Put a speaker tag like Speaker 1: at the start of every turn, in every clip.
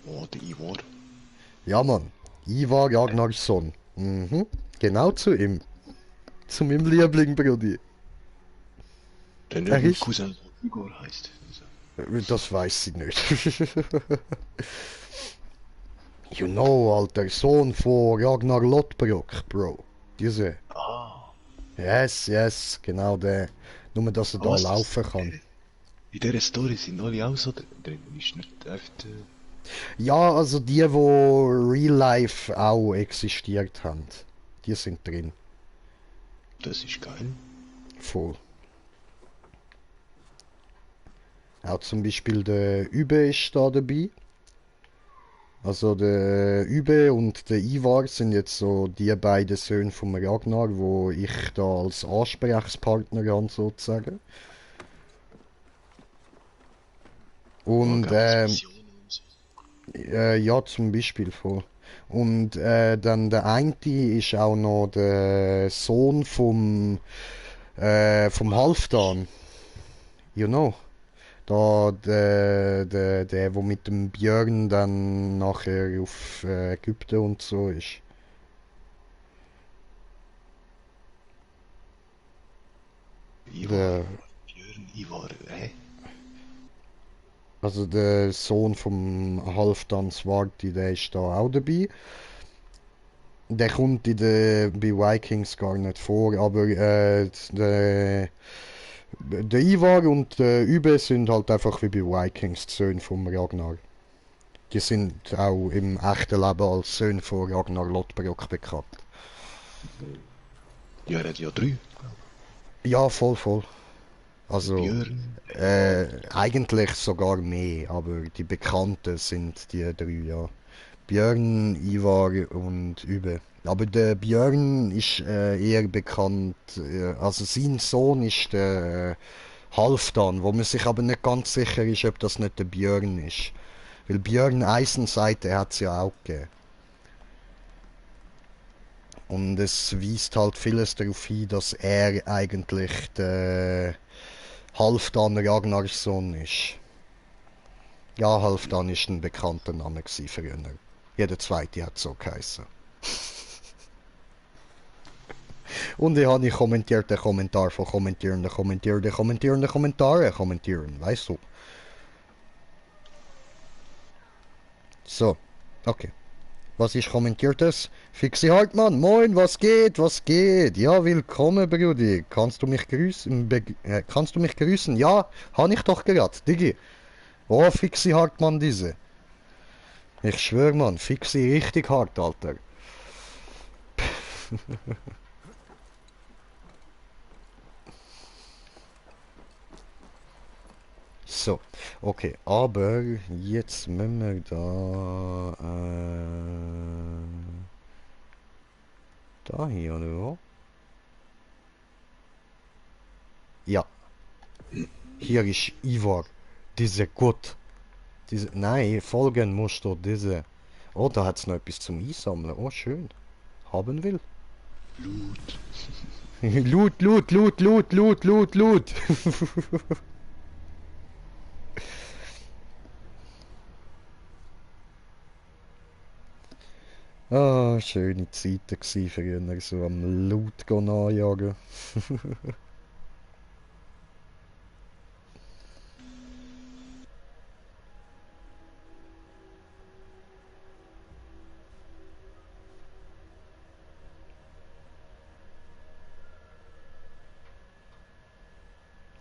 Speaker 1: Oh, der Ivar.
Speaker 2: Ja, Mann. Ivar Ragnarsson. Mhm. Genau zu ihm. Zu meinem Liebling, Brudi.
Speaker 1: Der nicht
Speaker 2: Er
Speaker 1: ein
Speaker 2: ist...
Speaker 1: Cousin, der Igor heißt.
Speaker 2: Das weiß ich nicht. You know, Alter, Sohn von Ragnar Lothbrok, Bro. Diese.
Speaker 1: Ah,
Speaker 2: Yes, yes, genau der. Nur, dass er
Speaker 1: aber
Speaker 2: da
Speaker 1: was
Speaker 2: laufen kann.
Speaker 1: in dieser Story sind alle auch so drin. Ist nicht echt.
Speaker 2: Ja, also die, wo Real Life auch existiert haben. Die sind drin.
Speaker 1: Das ist geil.
Speaker 2: Voll. Auch zum Beispiel der Übe ist da dabei. Also der Übe und der Ivar sind jetzt so die beiden Söhne vom Ragnar, wo ich da als Ansprechpartner habe, sozusagen.
Speaker 1: Oh,
Speaker 2: Und
Speaker 1: gell, was Missionen und so.
Speaker 2: ja, zum Beispiel voll. Und dann der eine ist auch noch der Sohn vom Halfdan, you know. Da der, wo mit dem Björn dann nachher auf Ägypten und so ist.
Speaker 1: Ivar.
Speaker 2: Der,
Speaker 1: Björn Ivar. Hä?
Speaker 2: also der Sohn vom Halfdan Svarti, der ist da auch dabei. Der kommt bei Vikings gar nicht vor, aber der Ivar und der Übe sind halt einfach wie bei Vikings die Söhne vom Ragnar. Die sind auch im echten Leben als Söhne von Ragnar Lothbrok bekannt.
Speaker 1: Ja, er hat ja drei.
Speaker 2: Ja, voll, voll.
Speaker 1: Der
Speaker 2: Also
Speaker 1: Björn, der Ivar und der.
Speaker 2: eigentlich sogar mehr, aber die Bekannten sind die drei, ja. Björn, Ivar und Übe. Aber der Björn ist eher bekannt, also sein Sohn ist der Halfdan, wo man sich aber nicht ganz sicher ist, ob das nicht der Björn ist. Weil Björn Eisenseite hat es ja auch gegeben. Und es weist halt vieles darauf hin, dass er eigentlich der Halfdan Ragnarsson ist. Ja, Halfdan ist ein bekannter Name früher. Jeder zweite hat so geheißen. Und ich habe kommentiert den Kommentar von Kommentare kommentieren, weißt du? So, okay. Was ist kommentiertes? Fixi Hartmann, moin, was geht, was geht? Ja, willkommen, Brudi. Kannst du mich grüßen? Ja, habe ich doch gerade, Digi. Oh, Fixi Hartmann, diese. Ich schwör, Mann, Fixi richtig hart, Alter. So, okay, aber jetzt müssen wir da hier, oder wo? Ja, hier ist Ivar. Diese Gott. Nein, folgen musst du diese. Oh, da hat's noch etwas zum Einsammeln. Oh, schön. Haben will.
Speaker 1: Blut.
Speaker 2: Loot, Loot, Loot, Loot, Loot, Loot, Loot. Ah, schöne Zeiten gsi früher, so am Loot anjagen.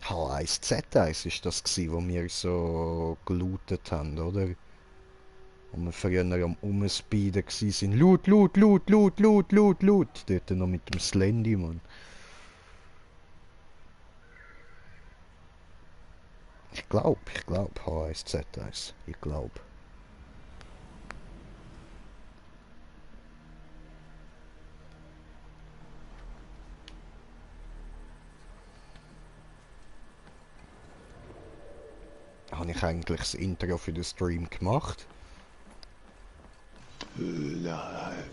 Speaker 2: H1Z1 ist das gsi, wo wir so gelootet haben, oder? Und wir früher am Umspeeden gsi sind. Loot, Loot, Loot, Loot, Loot, Loot, Loot. Dort noch mit dem Slendy, Mann. Ich glaub, H1Z1. Ich glaub. Habe ich eigentlich das Intro für den Stream gemacht?
Speaker 1: Nein.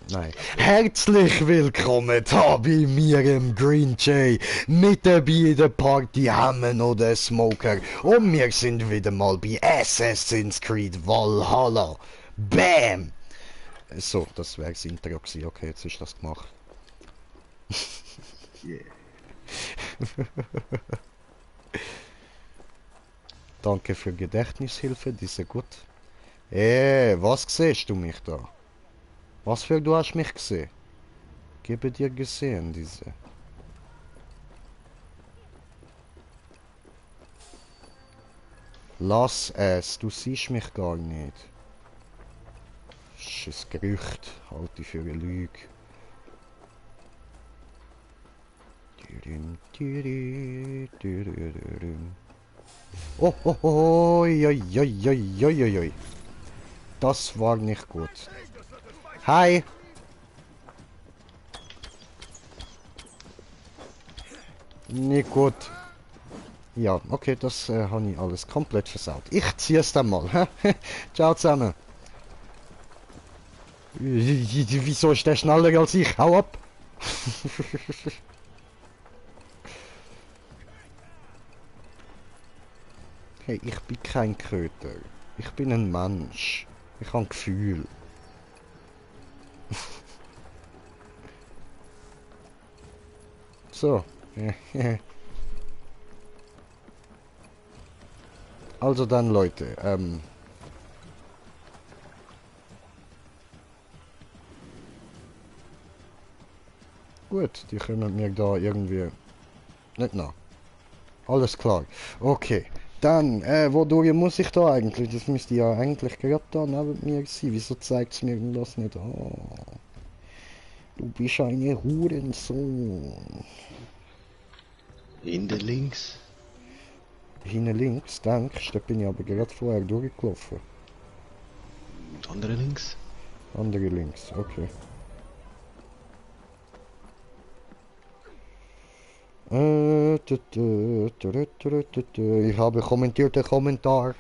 Speaker 2: Nein. Herzlich willkommen da bei mir im Green Jay. Mit dabei der Party Hammen oder Smoker. Und wir sind wieder mal bei Assassin's Creed Valhalla. Bam! So, das wäre das Intro gewesen. Okay, jetzt ist das gemacht.
Speaker 1: Yeah.
Speaker 2: Danke für Gedächtnishilfe, die ist sehr gut. Was siehst du mich da? Was für du hast mich gesehen? Gebe dir gesehen, diese. Lass es, du siehst mich gar nicht. Das ist ein Gerücht, halte ich für eine Lüge. Oh, oh, oh, oi, oi, oi, oi, oi, oi. Das war nicht gut. Hi! Nicht gut. Ja, okay, das habe ich alles komplett versaut. Ich ziehe es dann mal. Ciao zusammen. Wieso ist der schneller als ich? Hau ab! Hey, ich bin kein Köter. Ich bin ein Mensch. Ich habe Gefühl. So. Also dann, Leute, gut, die können mir da irgendwie nicht nach. Alles klar. Okay. Dann, wodurch muss ich da eigentlich? Das müsste ja eigentlich gerade da neben mir sein. Wieso zeigt es mir denn das nicht an? Du bist eine Hurensohn.
Speaker 1: Hinter links.
Speaker 2: Hinten links, denkst du, da bin ich aber gerade vorher durchgelaufen.
Speaker 1: Und andere links.
Speaker 2: Andere links, okay. Ich habe kommentierte Kommentar.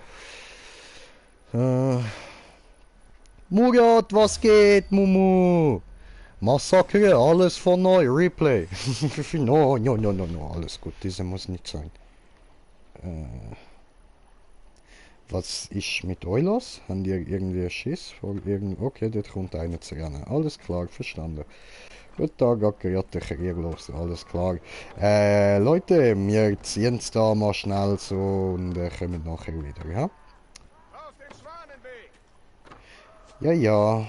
Speaker 2: Murat, was geht, Mumu? Massakre, alles von neu, Replay. No, no, no, no, no, alles gut, diese muss nicht sein. Was ist mit euch los? Haben die irgendwie Schiss? Okay, dort kommt einer zu rennen. Alles klar, verstanden. Guten Tag, Ackerjatte, Krieg los, alles klar. Leute, wir ziehen es da mal schnell so und kommen nachher wieder, ja?
Speaker 3: Auf den Schwanenweg!
Speaker 2: Ja, ja.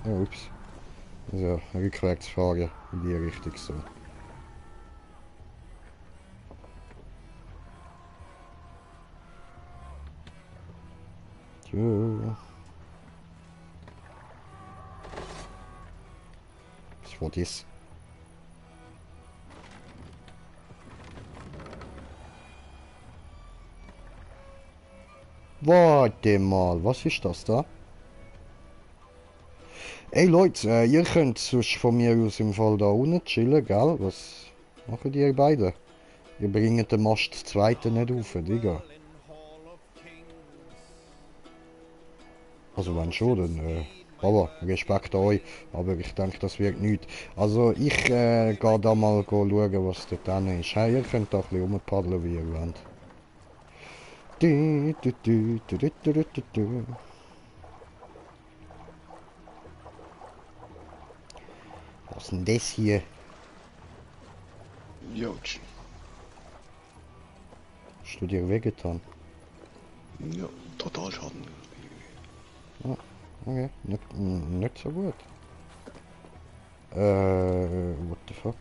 Speaker 2: Ups. So, rückwärts fahren, in die Richtung so. Tschö. Was war das? Warte mal, was ist das da? Ey Leute, ihr könnt sonst von mir aus im Fall da unten chillen, gell? Was machen ihr beide? Ihr bringt den Mast zweite nicht auf, Digga. Also wenn schon, dann aber Respekt an euch, aber ich denke, das wird nichts. Also ich gehe da mal schauen, was dort drin ist. Hey, ihr könnt da ein bisschen rumpaddeln, wie ihr wollt. Was ist denn das hier?
Speaker 1: Jotsch.
Speaker 2: Hast du dir wehgetan?
Speaker 1: Ja, total Schaden.
Speaker 2: Ah, okay, nicht so gut. What the fuck?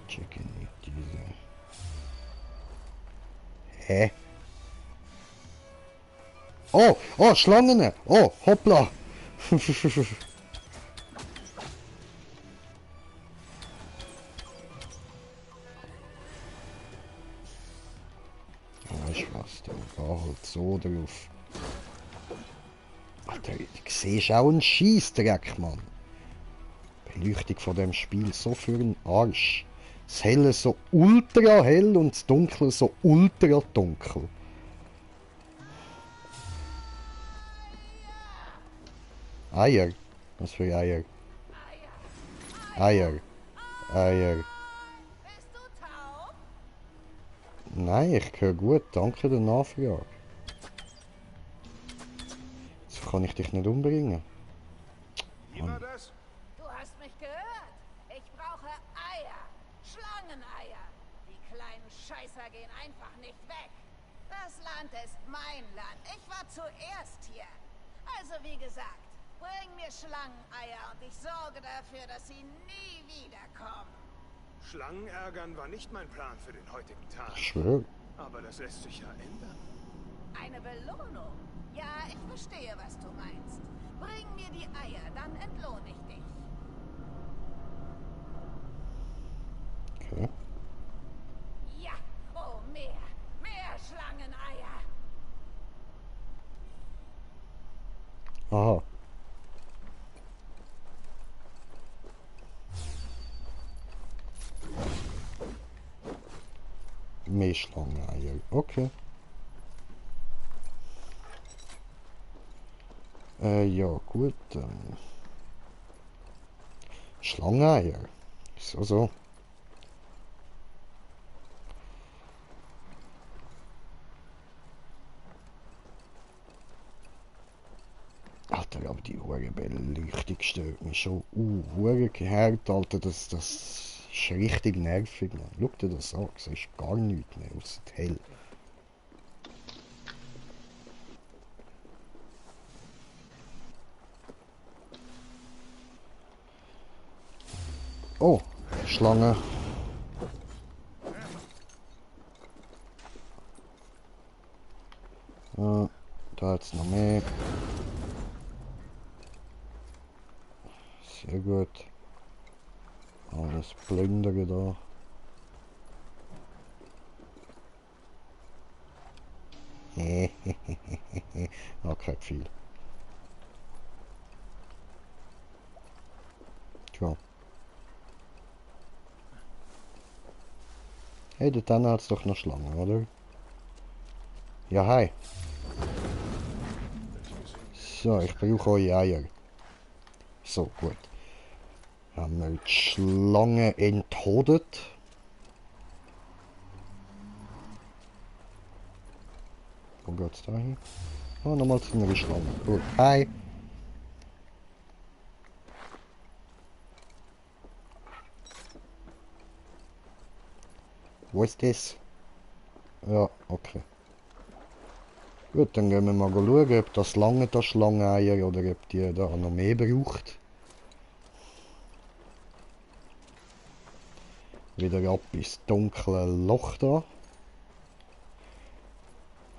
Speaker 2: Checken nicht diese. Hä? Oh, oh, Schlangen! Oh, hoppla! Weißt du was, dann geh halt so drauf. Alter, du siehst auch einen Scheissdreck, Mann. Beleuchtung von dem Spiel so für einen Arsch. Das Helle so ultra hell und das Dunkle so ultra dunkel. Eier? Was für Eier? Eier. Eier.
Speaker 4: Bist du taub?
Speaker 2: Nein, ich höre gut. Danke der Nachfrage. So kann ich dich nicht umbringen.
Speaker 3: Wie war das?
Speaker 4: Du hast mich gehört. Ich brauche Eier. Schlangeneier. Die kleinen Scheißer gehen einfach nicht weg. Das Land ist mein Land. Ich war zuerst hier. Also wie gesagt, bring mir Schlangeneier und ich sorge dafür, dass sie nie wiederkommen.
Speaker 3: Schlangen ärgern war nicht mein Plan für den heutigen Tag.
Speaker 2: Ich schwöre.
Speaker 3: Aber das lässt sich ja ändern.
Speaker 4: Eine Belohnung? Ja, ich verstehe, was du meinst. Bring mir die Eier, dann entlohne ich dich.
Speaker 2: Okay.
Speaker 4: Ja, oh mehr. Mehr Schlangeneier.
Speaker 2: Aha. Mehr Schlangeneier. Okay. Ja, gut. Schlangeneier. So. Alter, aber die Hurenbeleuchtung stört mich schon. Hure gehärt, Alter, das ist richtig nervig, man. Schau dir das an, es ist gar nichts mehr, außer hell. Oh, Schlange. Da jetzt noch mehr. Sehr gut. Alles plündern da. Okay, viel. Tja. Hey, dort dann hat's doch noch Schlangen, oder? Ja, hi. So, ich brauche eure Eier. So, gut. Haben wir die Schlange enthodet. Wo geht's da hin? Oh, nochmal zu einer Schlange. Gut. Hi. Wo ist das? Ja, okay. Gut, dann gehen wir mal schauen, ob das lange das Schlangeneier oder ob die da noch mehr braucht. Wieder ab ins dunkle Loch da.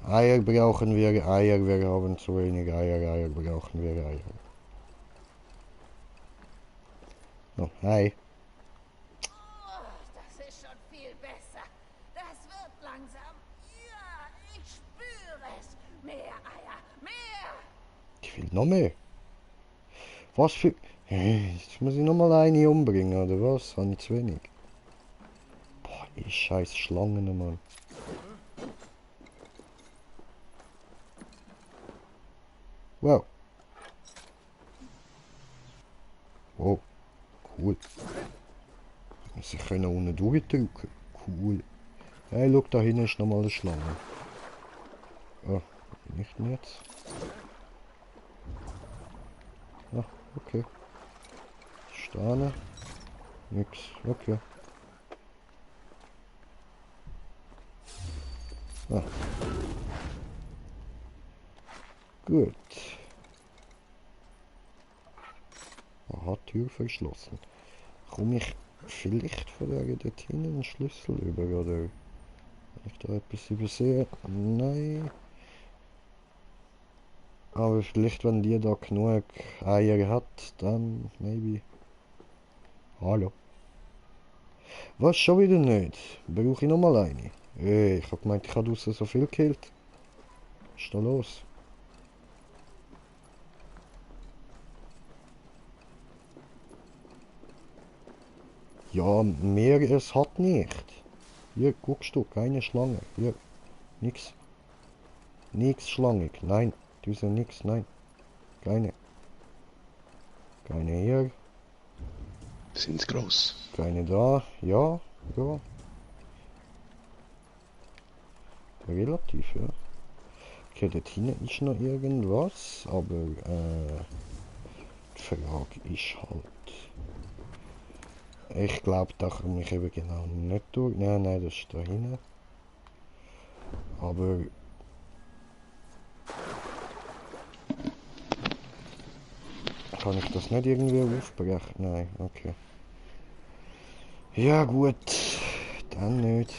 Speaker 2: Eier brauchen wir, Eier, wir haben zu wenig Eier, Eier brauchen wir, Eier. Oh, hi.
Speaker 4: Oh, das ist schon viel besser. Das wird langsam. Ja, ich spüre es. Mehr Eier, mehr.
Speaker 2: Ich will noch mehr. Was für... Jetzt muss ich nochmal eine umbringen, oder was? Habe ich zu wenig? Boah, ich scheiß Schlangen, Mann. Wow. Oh, cool. Sie können unten durchdrücken. Cool. Hey, schau, da hinten ist nochmal eine Schlange. Oh, nicht mehr jetzt. Ah, okay. Steine. Nix. Okay. Ah. Gut. Aha, Tür verschlossen. Komme ich vielleicht von der dort hinten einen Schlüssel über, oder? Habe ich da etwas übersehen? Nein. Aber vielleicht, wenn die da genug Eier hat, dann maybe. Hallo. Was, schon wieder nicht? Brauche ich nochmal eine? Ey, ich hab gemeint, ich habe draussen so viel gekillt. Was ist da los? Ja, mehr es hat nicht. Hier, guckst du, keine Schlange. Hier, nix. Nix schlangig. Nein, du sagst nix, nein. Keine. Keine hier.
Speaker 1: Sind's gross?
Speaker 2: Keine da. Ja, ja. Relativ, ja. Okay, dort hinten ist noch irgendwas, aber die Frage ist halt. Ich glaube, da komme ich eben genau nicht durch. Nein, nein, das ist da hinten. Aber kann ich das nicht irgendwie aufbrechen? Nein, okay. Ja gut, dann nicht.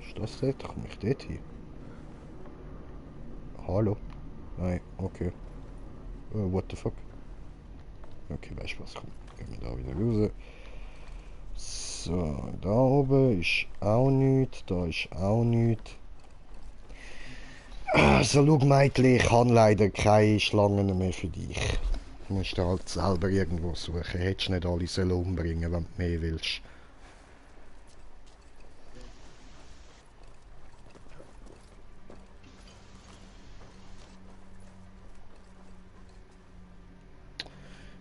Speaker 2: Ist das dort? Komme ich dort hin? Hallo? Nein, okay. What the fuck? Okay, weißt du was? Komm, gehen wir da wieder raus. So, da oben ist auch nichts, da ist auch nichts. Also schau Mädchen, ich habe leider keine Schlangen mehr für dich. Du musst halt selber irgendwo suchen. Hättest nicht alle sollen umbringen, wenn du mehr willst.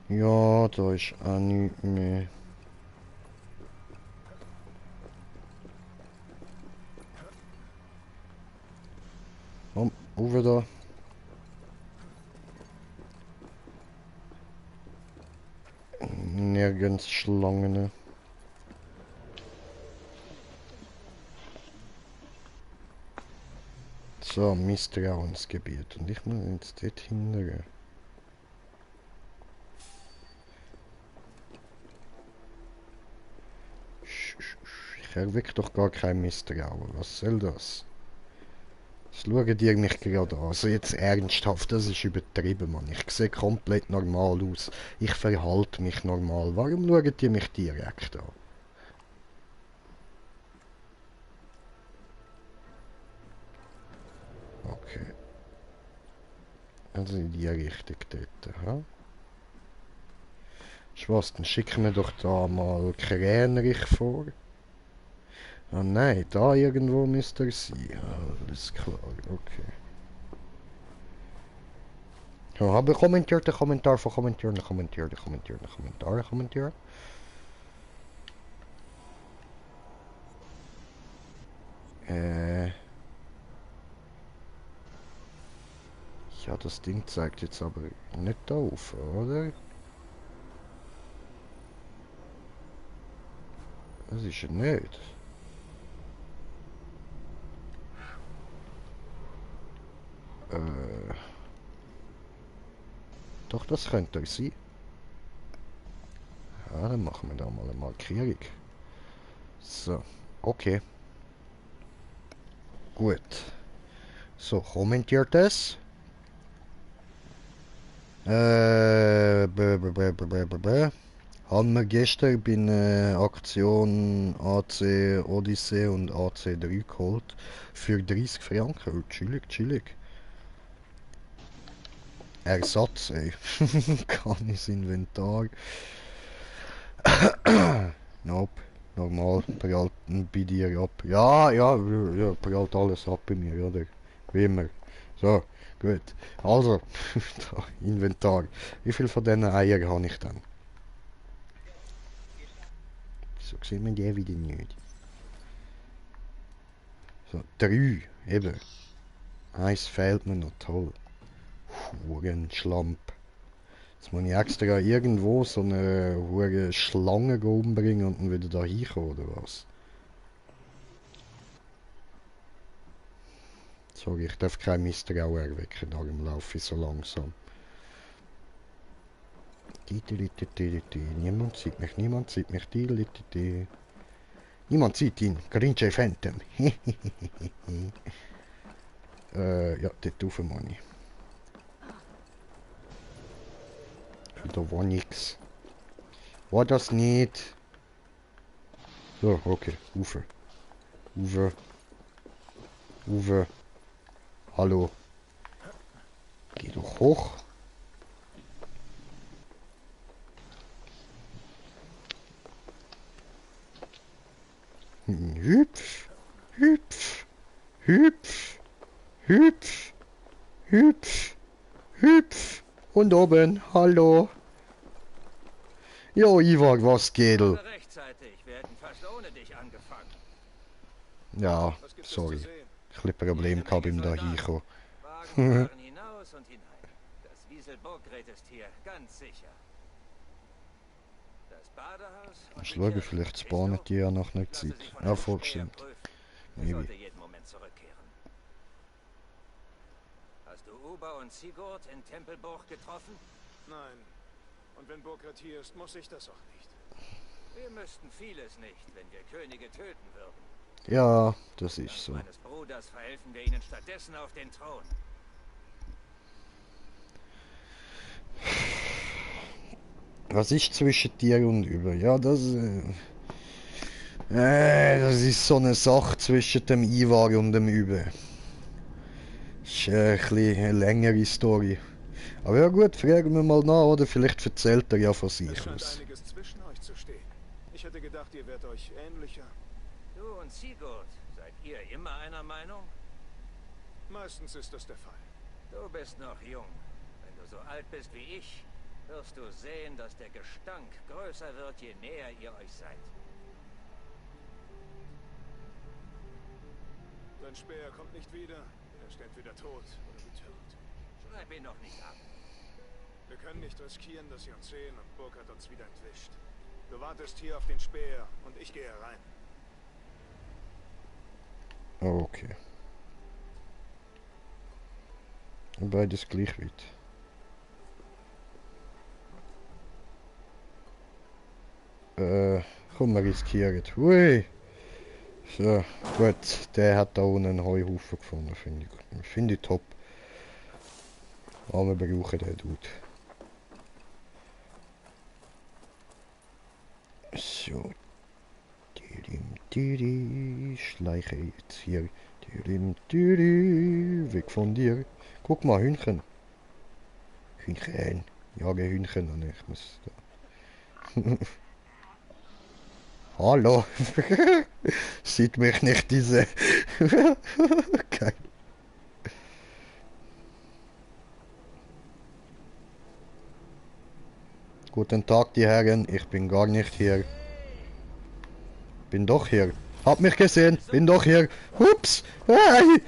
Speaker 2: Ja, da ist auch nichts mehr. Komm, rauf da. Nirgends Schlangen. So, Misstrauensgebiet. Und ich muss jetzt dort hingehen. Ich erwecke doch gar kein Misstrauen. Was soll das? Schaut ihr mich gerade an. Also jetzt ernsthaft, das ist übertrieben, Mann. Ich sehe komplett normal aus. Ich verhalte mich normal. Warum schaut ihr mich direkt an? Okay. Also in die Richtung dort, ha? Was, dann schicken wir doch da mal Krähenrich vor. Ah nein, da irgendwo müsste er sein. Ja, alles klar, okay. Ja, habe kommentiert, Kommentar von kommentieren, Kommentar. Ja, das Ding zeigt jetzt aber nicht auf, oder? Das ist er nicht. Doch, das könnte er sein. Ja, dann machen wir da mal eine Markierung. So, okay. Gut. So, kommentiert es. Haben wir gestern bei einer Aktion AC Odyssey und AC3 geholt. Für 30 Franken. Oh, chillig. Ersatz, ey. Kann ins Inventar. Nope. Normal. Prallt bei dir ab. Ja, prallt alles ab bei mir, oder? Wie immer. So, gut. Also, da, Inventar. Wie viel von diesen Eiern habe ich dann? So sieht man die wieder nicht. So, 3. Eben. Eins fehlt mir noch. Toll. Hurenschlamp. Jetzt muss ich extra irgendwo so eine hure Schlange umbringen und dann wieder da hinkommen, oder was? Sorry, ich darf kein Misstrauen erwecken, darum laufe ich so langsam. Niemand sieht mich. Niemand sieht ihn. Grinche Phantom. Ja, dort rauf, Manni. Da war nix. War das nicht? So, okay. Uwe. Hallo. Geh doch hoch. Hüpf. Hüpf, hüpf. Und oben, hallo. Jo, Ivar, was geht?
Speaker 5: Rechtzeitig. Wir hätten fast ohne dich angefangen.
Speaker 2: Ja,
Speaker 3: Was gibt es
Speaker 2: sorry.
Speaker 3: zu sehen?
Speaker 2: Ich hab ein Problem gehabt beim da hinkommen.
Speaker 5: Wagen fahren hinaus und hinein. Das Wieselburggerät ist hier, ganz sicher. Das Badehaus und
Speaker 2: Ich
Speaker 5: die
Speaker 2: schaue,
Speaker 5: Kirche.
Speaker 2: vielleicht
Speaker 5: Siehst
Speaker 2: spawnen
Speaker 5: du?
Speaker 2: die ja nach einer
Speaker 5: Lasse
Speaker 2: Zeit.
Speaker 5: sich von
Speaker 2: Ja,
Speaker 5: einem
Speaker 2: voll
Speaker 5: Späher
Speaker 2: stimmt.
Speaker 5: prüfen. Er
Speaker 2: Maybe.
Speaker 5: sollte jeden Moment zurückkehren. Hast du Uber und Sigurd in Tempelburg getroffen?
Speaker 3: Nein. Und wenn Burkhardt hier ist, muss ich das auch nicht.
Speaker 5: Wir müssten vieles nicht, wenn wir Könige töten würden.
Speaker 2: Ja, das ist
Speaker 5: Dank
Speaker 2: so.
Speaker 5: meines Bruders verhelfen wir ihnen stattdessen auf den Thron.
Speaker 2: Was ist zwischen dir und über? Ja, das ist so eine Sache zwischen dem Ivar und dem Übe. Ist ein bisschen eine längere Story. Aber ja gut, fragen wir mal nach, oder vielleicht erzählt er ja von
Speaker 3: Es
Speaker 2: sich
Speaker 3: scheint
Speaker 2: aus.
Speaker 3: einiges zwischen euch zu stehen. Ich hätte gedacht, ihr wärt euch ähnlicher.
Speaker 5: Du und Sigurd, seid ihr immer einer Meinung?
Speaker 3: Meistens ist das der Fall.
Speaker 5: Du bist noch jung. Wenn du so alt bist wie ich, wirst du sehen, dass der Gestank größer wird, je näher ihr euch seid.
Speaker 3: Dein Späher kommt nicht wieder. Er ist entweder tot oder getötet.
Speaker 5: Schreib ihn noch nicht ab.
Speaker 3: Wir können nicht riskieren, dass sie uns sehen und Burkhardt uns wieder entwischt. Du wartest hier auf den Späher und ich gehe rein.
Speaker 2: Okay. Beides gleich weit. Komm, wir riskieren. Hui! So, gut. Der hat da unten einen Heuhaufen gefunden, finde ich. Finde ich top. Aber wir brauchen den Dude. So. Schleiche jetzt hier. Weg von dir. Guck mal, Hühnchen. Hühnchen. Jage Hühnchen an. Ich muss da. Hallo. Sieht mich nicht diese. Okay. Guten Tag, die Herren. Ich bin gar nicht hier. Bin doch hier. Hab mich gesehen. Bin doch hier. Hups. Hey.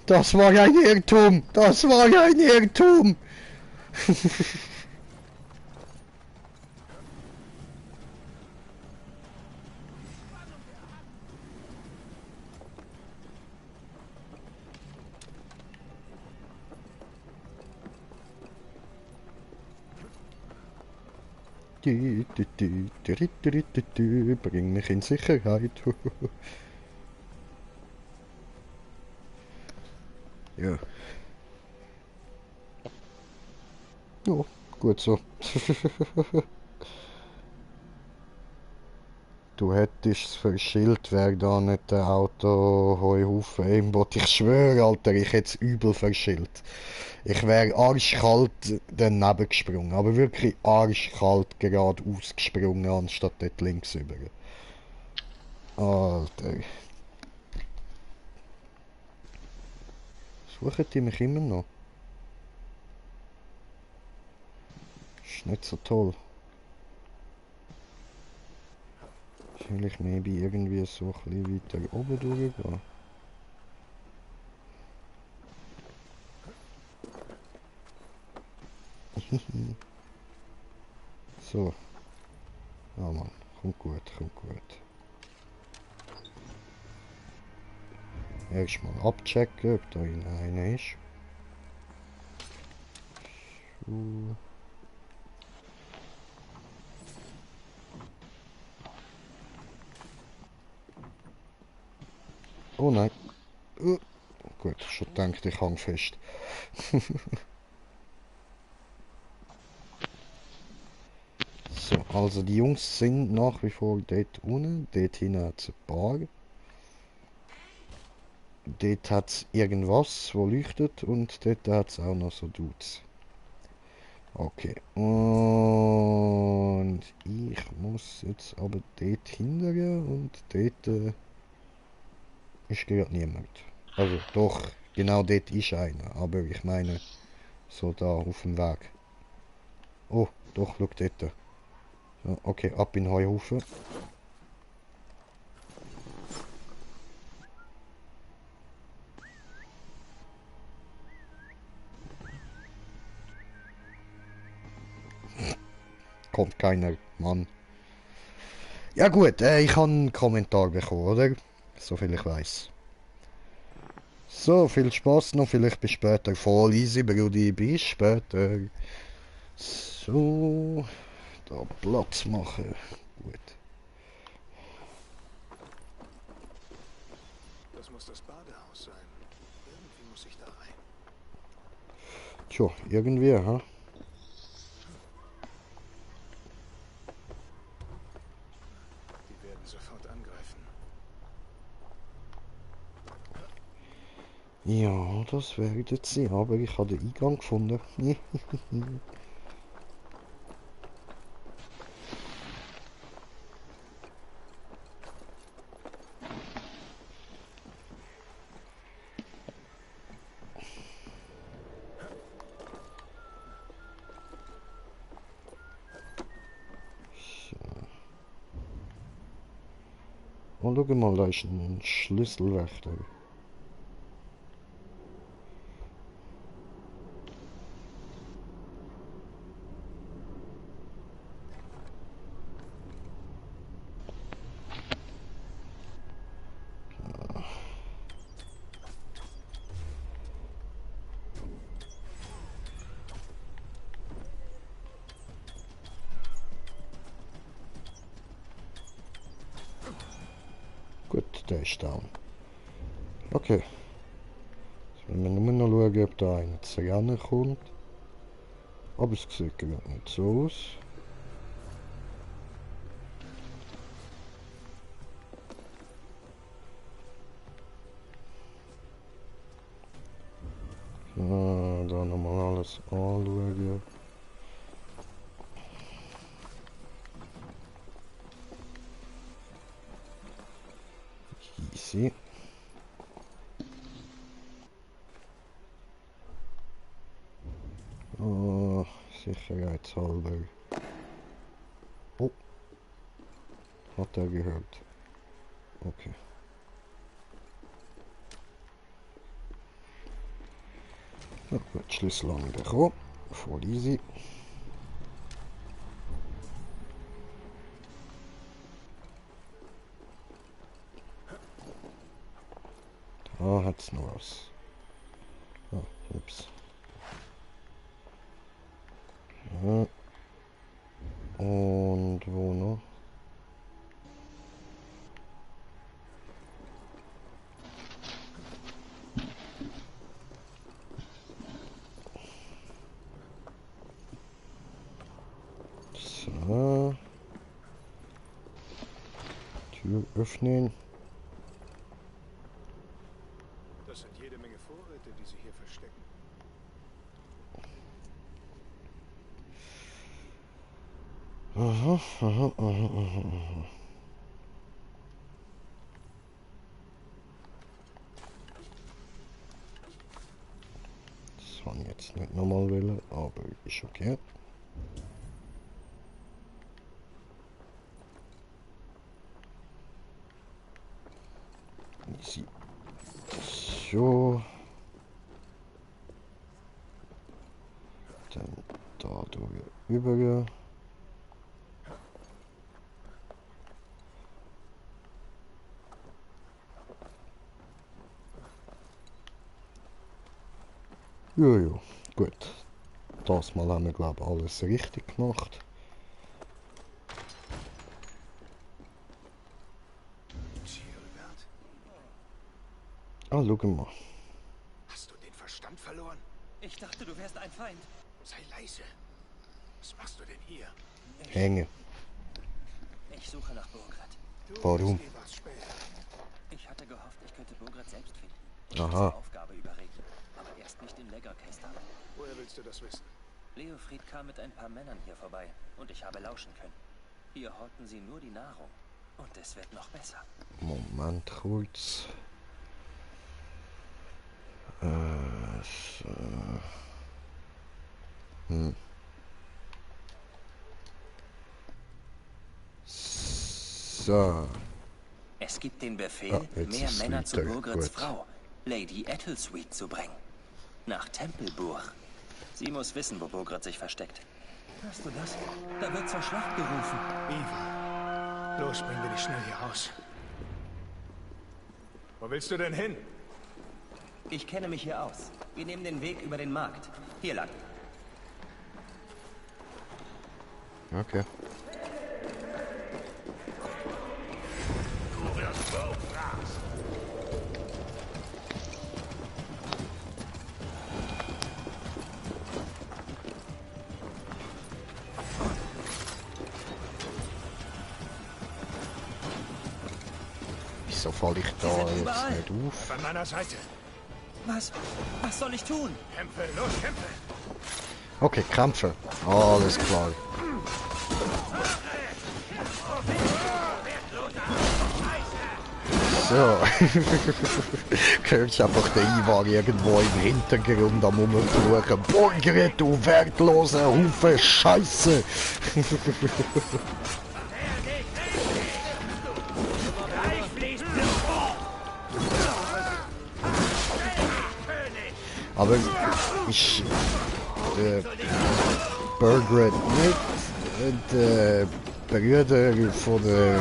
Speaker 2: Das war ein Irrtum. Das war ein Irrtum. Bring mich in Sicherheit. Ja. Ja, gut so. Du hättest es verschillt, wär da nicht der Auto-Heuhaufen aimbot. Ich schwöre, Alter, ich hätte es übel verschillt. Ich wäre arschkalt daneben gesprungen, aber wirklich arschkalt geradeaus gesprungen, anstatt dort links über. Alter. Suchen die mich immer noch? Ist nicht so toll. Soll ich maybe irgendwie so ein bisschen weiter oben durchgehen? So. Ja Mann, kommt gut, kommt gut. Erstmal abchecken, ob da einer ist. So. Oh nein. Gut, schon gedacht, ich hang fest. So, also die Jungs sind nach wie vor dort unten. Dort hinten hat es ein paar. Dort hat es irgendwas, wo leuchtet. Und dort hat es auch noch so Dudes. Okay. Und ich muss jetzt aber dort hingehen. Und dort ist gerade niemand. Also doch, Genau dort ist einer, aber ich meine, so da auf dem Weg. Oh, doch, schau dort. So, okay, ab in den Heuhaufen. Kommt keiner, Mann. Ja gut, ich habe einen Kommentar bekommen, oder? So viel ich weiß. So, viel Spaß noch, vielleicht bis später. Voll easy, Brudi, bis später. So, da Platz machen. Gut.
Speaker 3: Das muss das Badehaus sein. Irgendwie muss ich da rein.
Speaker 2: Tja, irgendwie, ha?
Speaker 3: Die werden sofort angreifen.
Speaker 2: Ja, das wird jetzt sein, aber ich habe den Eingang gefunden. Oh, schau mal, da ist ein Schlüsselwächter. Gut, der ist down. Okay. Jetzt müssen wir nur noch schauen, ob da einer zu Rennen kommt. Aber es sieht gerade nicht so aus. So, da nochmal alles anschauen. Easy. Oh, sicherheitshalber. Oh, hat er gehört. Okay. Ja, gut, Schlüssel haben wir bekommen. Voll easy. Da hat's noch was. Ah, ups. Ja. Und wo noch? So. Tür öffnen.
Speaker 3: Das sind jede Menge Vorräte, die sie hier verstecken.
Speaker 2: Aha, aha, aha, aha, aha. Das habe ich jetzt nicht nochmal wollen, aber ist okay. Easy. So. Dann da drüber. Jojo, gut. Das Mal haben wir, glaube ich, alles richtig gemacht.
Speaker 3: Gilbert,
Speaker 2: Ah, schau mal.
Speaker 3: hast du den Verstand verloren?
Speaker 5: Ich dachte, du wärst ein Feind.
Speaker 3: Sei leise. Was machst du denn hier?
Speaker 2: Hänge.
Speaker 5: Ich suche nach Burgred.
Speaker 3: Du
Speaker 2: Warum?
Speaker 3: bist Evas Späher.
Speaker 5: Ich hatte gehofft, ich könnte Burgred selbst finden.
Speaker 2: Aha.
Speaker 5: Zur Aufgabe überreden. Aber erst nicht den Leggerkästern.
Speaker 3: Woher willst du das wissen?
Speaker 5: Leofried kam mit ein paar Männern hier vorbei und ich habe lauschen können. Hier horten sie nur die Nahrung. Und es wird noch besser.
Speaker 2: Moment kurz. So. Hm. So.
Speaker 6: Es gibt den Befehl,
Speaker 2: jetzt
Speaker 6: mehr
Speaker 2: ist
Speaker 6: Männer zu
Speaker 2: weiter.
Speaker 6: Burgrets
Speaker 2: Gut.
Speaker 6: Frau, Lady Ethelsuite, zu bringen. Nach Tempelburg. Sie muss wissen, wo Burgred sich versteckt. Hörst du das? Da wird zur Schlacht gerufen.
Speaker 3: Iva, los, bringen wir dich schnell hier raus. Wo willst du denn hin?
Speaker 6: Ich kenne mich hier aus. Wir nehmen den Weg über den Markt. Hier lang.
Speaker 2: Okay. Wieso falle ich da
Speaker 6: sind
Speaker 2: jetzt
Speaker 6: überall.
Speaker 2: nicht auf?
Speaker 3: An meiner Seite.
Speaker 6: Was soll ich tun?
Speaker 3: Kämpfe, los, kämpfe.
Speaker 2: Okay, kämpfen. Alles klar. So. Hörst einfach den Ivar irgendwo im Hintergrund am Rumfluchen. Burgred, du wertloser Haufen Scheiße! Aber ich... Burgred nicht, der Brüder von der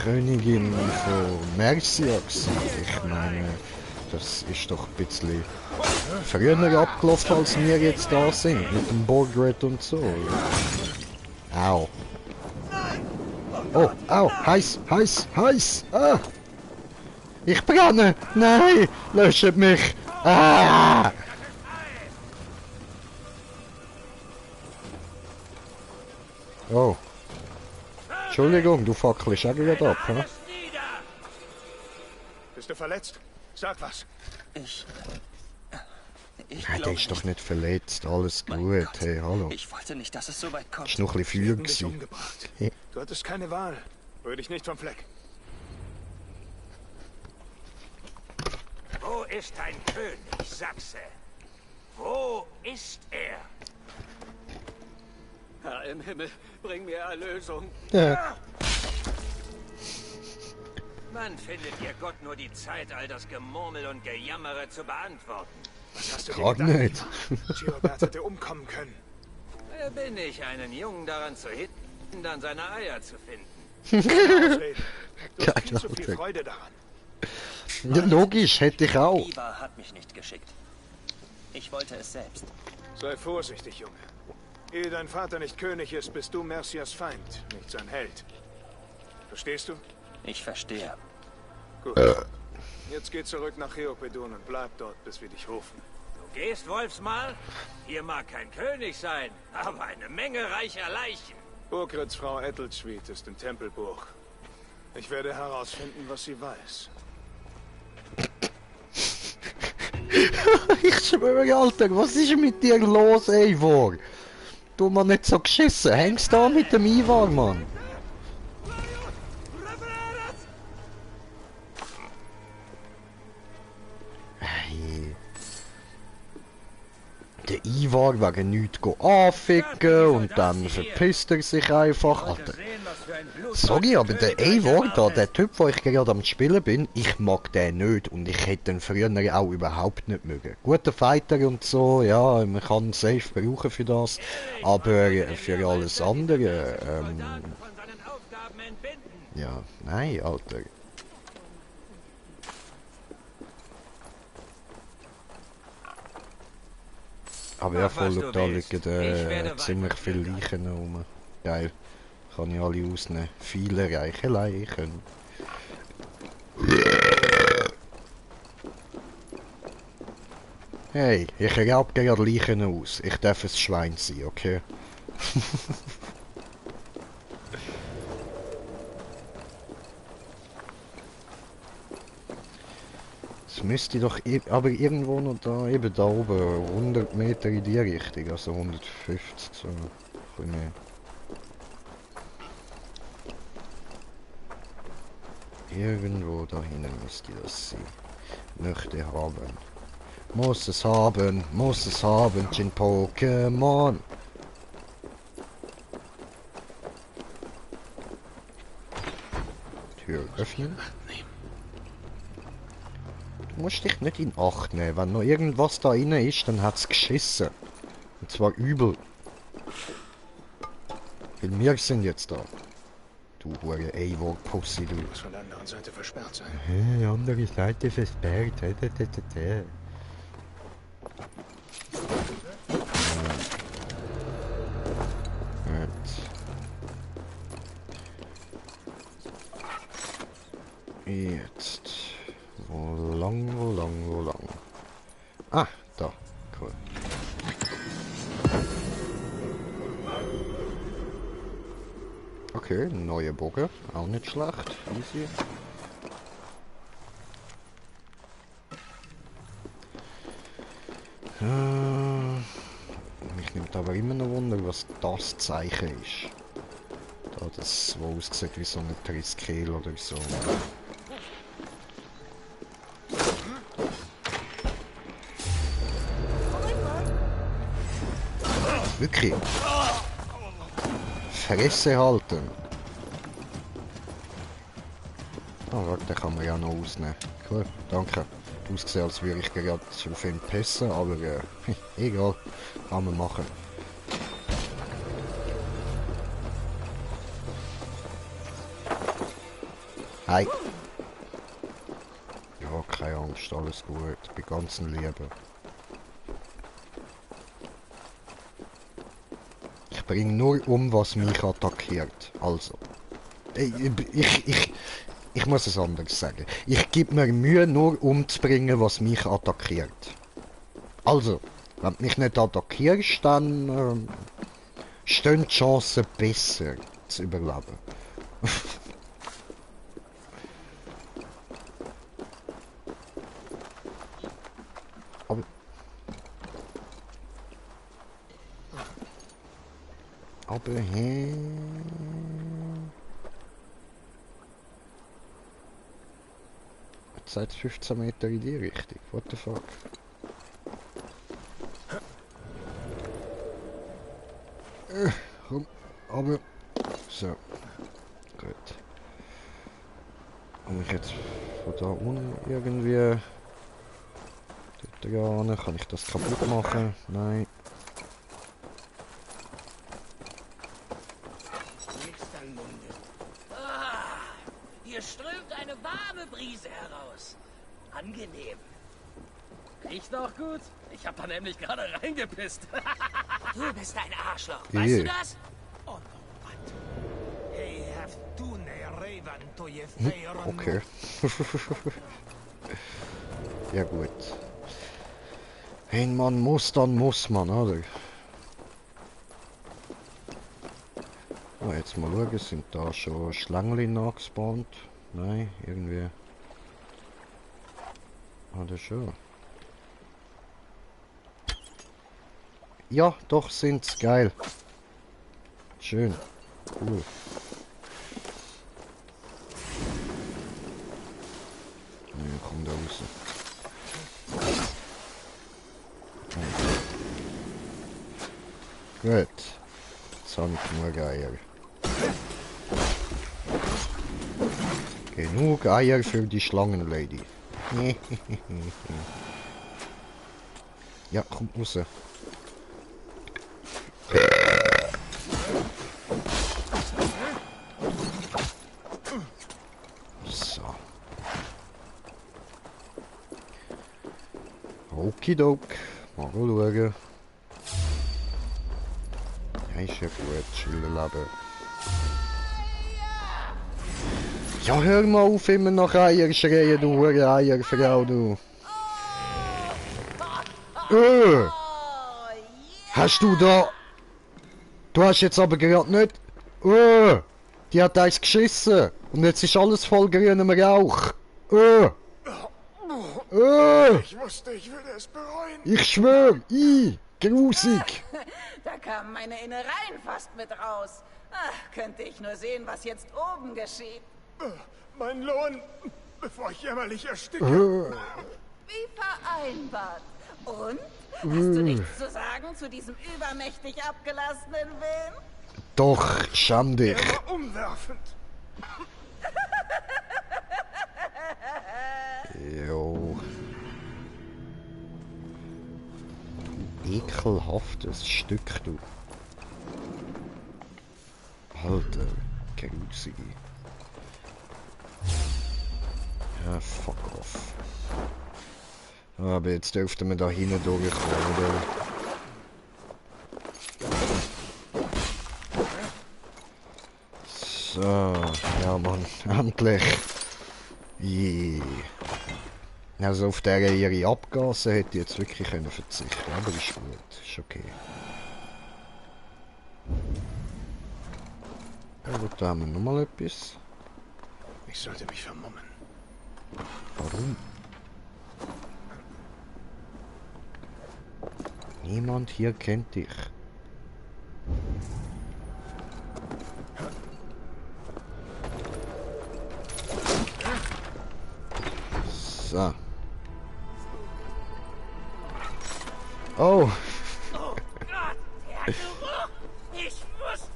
Speaker 2: Königin von Mercia gewesen. Ich meine, das ist doch ein bisschen früher abgelaufen, als wir jetzt da sind, mit dem Burgred und so. Au. Oh, au, heiß, heiß, heiß! Ah! Ich brenne! Nein! Löscht mich! Ah! Oh. Entschuldigung, du fackelst auch gerade ab, hä?
Speaker 3: Bist du verletzt? Sag was.
Speaker 6: Ich
Speaker 2: Nein, der ist doch nicht verletzt, alles gut, hey, hallo.
Speaker 6: Ich wollte nicht, dass es so weit kommt.
Speaker 2: Ist noch ein bisschen
Speaker 3: Sie
Speaker 2: Feuer
Speaker 3: hätten dich
Speaker 2: gewesen.
Speaker 3: umgebracht.
Speaker 2: Hey.
Speaker 3: Du hattest keine Wahl. Rühr dich nicht vom Fleck.
Speaker 5: Wo ist dein König, Sachse? Wo ist er?
Speaker 6: Herr im Himmel, bring mir Erlösung.
Speaker 2: Ja.
Speaker 5: Wann findet ihr Gott nur die Zeit, all das Gemurmel und Gejammere zu beantworten?
Speaker 3: Was hast du
Speaker 2: Gerade
Speaker 3: gedacht?
Speaker 2: nicht.
Speaker 3: Giobert hätte umkommen können.
Speaker 5: Wer bin ich, einen Jungen daran zu hindern, seine Eier zu finden?
Speaker 3: Ausreden. Du hast viel
Speaker 2: Keine
Speaker 3: zu viel
Speaker 2: Ahnung.
Speaker 3: Freude daran.
Speaker 2: Ja, logisch, hätte ich auch.
Speaker 6: Ivar hat mich nicht geschickt. Ich wollte es selbst.
Speaker 3: Sei vorsichtig, Junge. Ehe dein Vater nicht König ist, bist du Mercias Feind, nicht sein Held. Verstehst du?
Speaker 6: Ich verstehe.
Speaker 3: Gut. Jetzt geh zurück nach Cheopedon und bleib dort, bis wir dich rufen.
Speaker 5: Du gehst, Wolfsmal? Hier mag kein König sein, aber eine Menge reicher Leichen.
Speaker 3: Burgreds Frau Ethelsuite ist in Tempelburg. Ich werde herausfinden, was sie weiß.
Speaker 2: Ich schwöre, Alter, was ist mit dir los, Eivor? Du mal nicht so geschissen. Hängst da mit dem Ivar, Mann. Hey. Der Ivar wegen nichts anficken und dann verpisst er sich einfach. Alter. Sorry, aber der Eivor da, der Typ, wo ich gerade am Spielen bin, ich mag den nicht und ich hätte ihn früher auch überhaupt nicht mögen. Guter Fighter und so, ja, man kann ihn safe brauchen für das, aber für alles andere,
Speaker 5: Von seinen Aufgaben entbinden.
Speaker 2: ja, nein, Alter. Aber ja,
Speaker 5: Mach, was
Speaker 2: voll,
Speaker 5: du
Speaker 2: da
Speaker 5: willst.
Speaker 2: liegen
Speaker 5: Ich werde
Speaker 2: ziemlich
Speaker 5: weiter
Speaker 2: viele
Speaker 5: Glück
Speaker 2: Leichen rum. Geil. Kann ich alle ausnehmen. Viele reiche Leichen. Hey, ich raub gerade Leichen aus. Ich darf ein Schwein sein, okay? Es müsste doch aber irgendwo noch da, eben da oben, 100 Meter in die Richtung, also 150, so ein bisschen mehr. Irgendwo da hinten müsste das sein. Möchte haben. Muss es haben, Gin Pokémon. Tür öffnen. Du musst dich nicht in Acht nehmen. Wenn noch irgendwas da rein ist, dann hat's geschissen. Und zwar übel. Weil wir sind jetzt da. Du hure Eivor-Pussy, du.
Speaker 3: Muss von der anderen Seite versperrt sein.
Speaker 2: Hä, andere Seite versperrt. Jetzt. Wo lang? Ah, da. Cool. Okay, neue Bogen. Auch nicht schlecht. Easy. Mich nimmt aber immer noch Wunder, was das Zeichen ist. Da das, wo aussieht wie so ein Triskel oder so. Wirklich? Fresse halten. Oh, warte, den kann man ja noch ausnehmen. Cool, danke. Ausgesehen, als würde ich gerade auf ihn pissen, aber egal. Kann man machen. Hi. Ja, keine Angst, alles gut. Bei ganzen Liebe. Ich bringe nur um, was mich attackiert. Also. Ich muss es anders sagen. Ich gebe mir Mühe, nur umzubringen, was mich attackiert. Also, wenn du mich nicht attackierst, dann stehen die Chancen besser zu überleben. Aber hä? Jetzt seid 15 Meter in die Richtung. What the fuck? Komm, aber so. Gut. Kann ich jetzt von da unten irgendwie dort ran? Kann ich das kaputt machen? Nein.
Speaker 5: Hier strömt eine warme Brise heraus. Angenehm. Riecht noch gut? Ich hab da nämlich gerade reingepisst. Du bist ein Arschloch, weißt du das?
Speaker 2: Okay. Ja gut. Wenn man muss, dann muss man, oder? Oh, jetzt mal schauen, sind da schon Schlangen nachgespawnt? Nein, irgendwie. Ah, das schon. Ja, doch sind's. Geil. Schön. Cool. Ja, komm da raus. Gut. Jetzt habe ich genug Eier. Genug Eier für die Schlangenlady. Ja, komm raus. So. Okidok. Mal schauen. Ja, ist ja gut, chillen leben. Ja, hör mal auf, immer nach Eier schreien, du hure Eierfrau, du. Hast du da... Du hast jetzt aber gerade nicht... Die hat eins geschissen. Und jetzt ist alles voll grünem Rauch.
Speaker 3: Ich wusste, ich würde es bereuen.
Speaker 2: Ich schwör, grusig.
Speaker 4: Da kamen meine Innereien fast mit raus. Ach, könnte ich nur sehen, was jetzt oben geschieht.
Speaker 3: Mein Lohn, bevor ich jämmerlich ersticke.
Speaker 4: Wie vereinbart. Und? Hast du nichts zu sagen zu diesem übermächtig abgelassenen Willen?
Speaker 2: Doch, schäm dich.
Speaker 3: Er war umwerfend.
Speaker 2: Jo. Ekelhaftes Stück, du. Alter, grusige. Ja, fuck off. Aber jetzt dürften wir da hinten durchkommen, oder? So, ja Mann, endlich. Yeah. Also auf der ihre Abgase hätte ich jetzt wirklich können verzichten, aber ist gut, ist okay. Aber da haben wir nochmal etwas.
Speaker 3: Ich sollte mich vermummen.
Speaker 2: Warum? Niemand hier kennt dich. So. Oh.
Speaker 5: Oh Gott, der Geruch! Ich muss...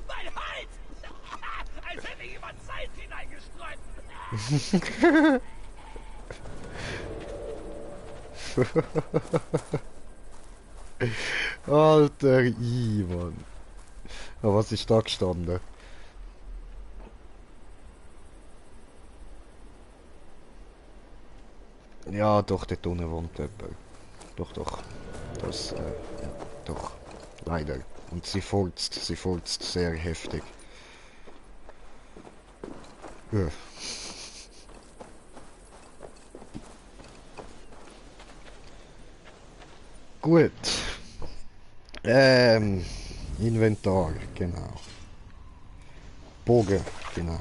Speaker 5: Mein Hals! Als hätte jemand Salz hineingestreut.
Speaker 2: Alter Mann. Aber was ist da gestanden? Ja, doch, dort unten wohnt jemand. Doch, doch. Das, ja, doch. Leider. Und sie furzt sehr heftig. Ja. Gut. Inventar, genau. Bogen, genau.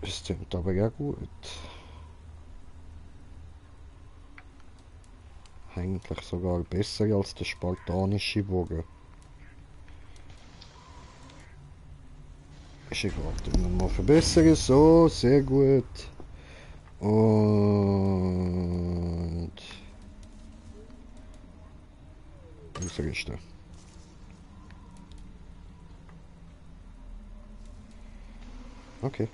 Speaker 2: Das klingt aber ja gut. Eigentlich sogar besser als der spartanische Bogen. Ist egal, den wir mal verbessern. So, sehr gut. Und... ausrichten. Okay.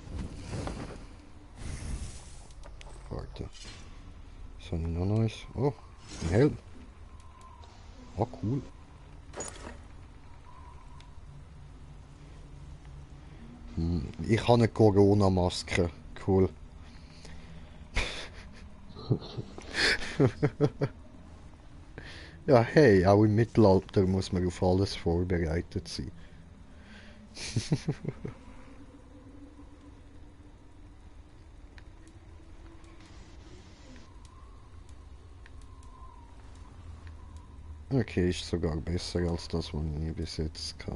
Speaker 2: Warte. Was habe ich noch Neues? Oh, ein Helm. Oh, cool. Ich habe eine Corona-Maske. Cool. Ja, hey, auch im Mittelalter muss man auf alles vorbereitet sein. Okay, ist sogar besser als das, was ich bis jetzt hatte.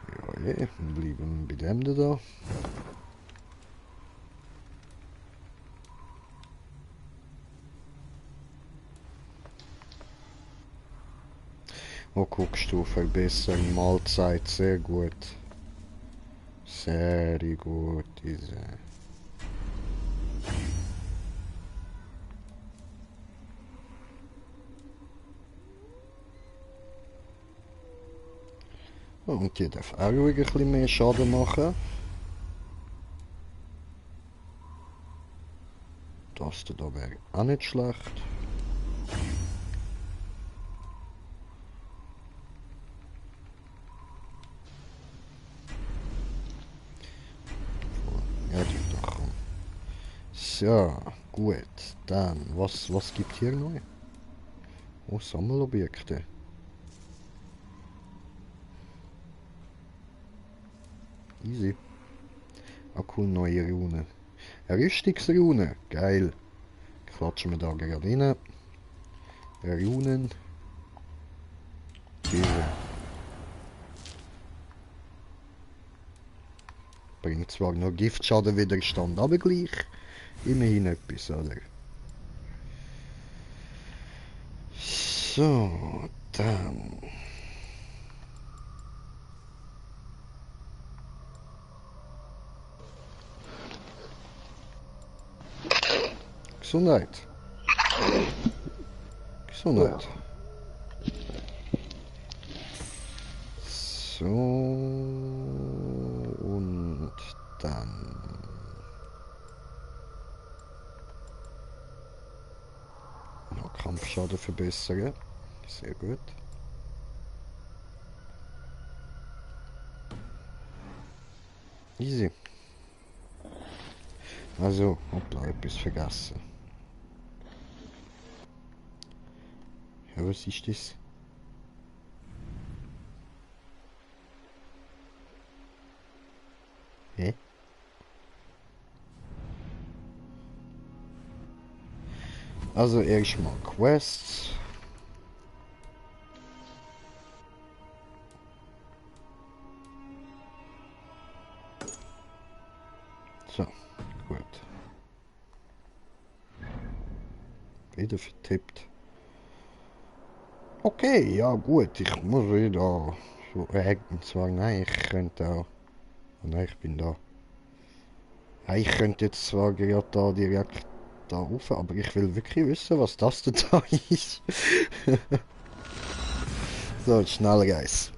Speaker 2: Ja, je, bleiben bei dem da. Oh, guckst du, verbessern, Mahlzeit, sehr gut. Sehr gut, diese. Und die darf auch ruhig ein bisschen mehr Schaden machen. Das da wäre auch nicht schlecht. Ja, die doch. So, gut. Dann, was gibt hier neu? Oh, Sammelobjekte. Easy. Ah cool, neue Rune. Eine Rüstungsrune. Geil. Klatschen wir da gerade rein. Runen. Führen. Bringt zwar nur Giftschadenwiderstand, aber gleich immerhin etwas, oder? So, dann. Gesundheit. Gesundheit. So, und dann. Noch Kampfschaden verbessern. Sehr gut. Easy. Also, hoppla, etwas vergessen. Ja, was ist das? Hä? Also erstmal Quests. So, gut. Wieder vertippt. Okay, ja gut, ich muss wieder so zwar nein, ich könnte auch. Oh nein, ich bin da. Ja, ich könnte jetzt zwar gerade da direkt da rauf, aber ich will wirklich wissen, was das denn da ist. So, schnell, Guys.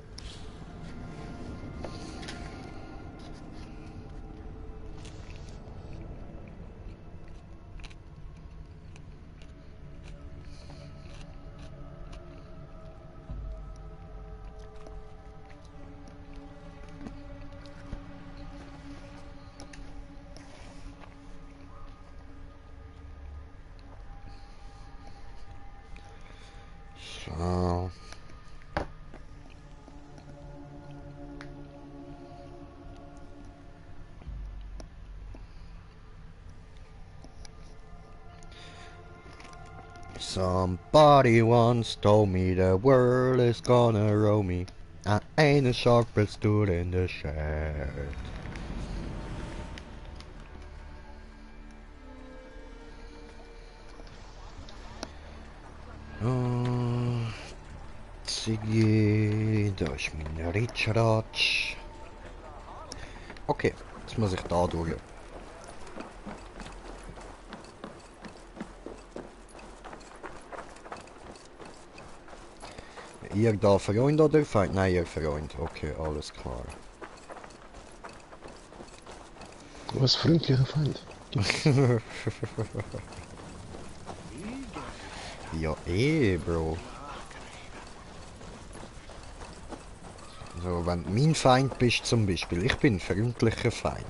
Speaker 2: So. Somebody once told me the world is gonna roll me. I ain't a shark but stood in the shed. Ziggy, da ist mein Ritschratsch. Okay, jetzt muss ich da durch. Ihr da Freund oder Feind? Nein, ihr Freund. Okay, alles klar.
Speaker 1: Du hast freundlicher Feind.
Speaker 2: Ja, Bro. So, wenn du mein Feind bist zum Beispiel, ich bin ein freundlicher Feind.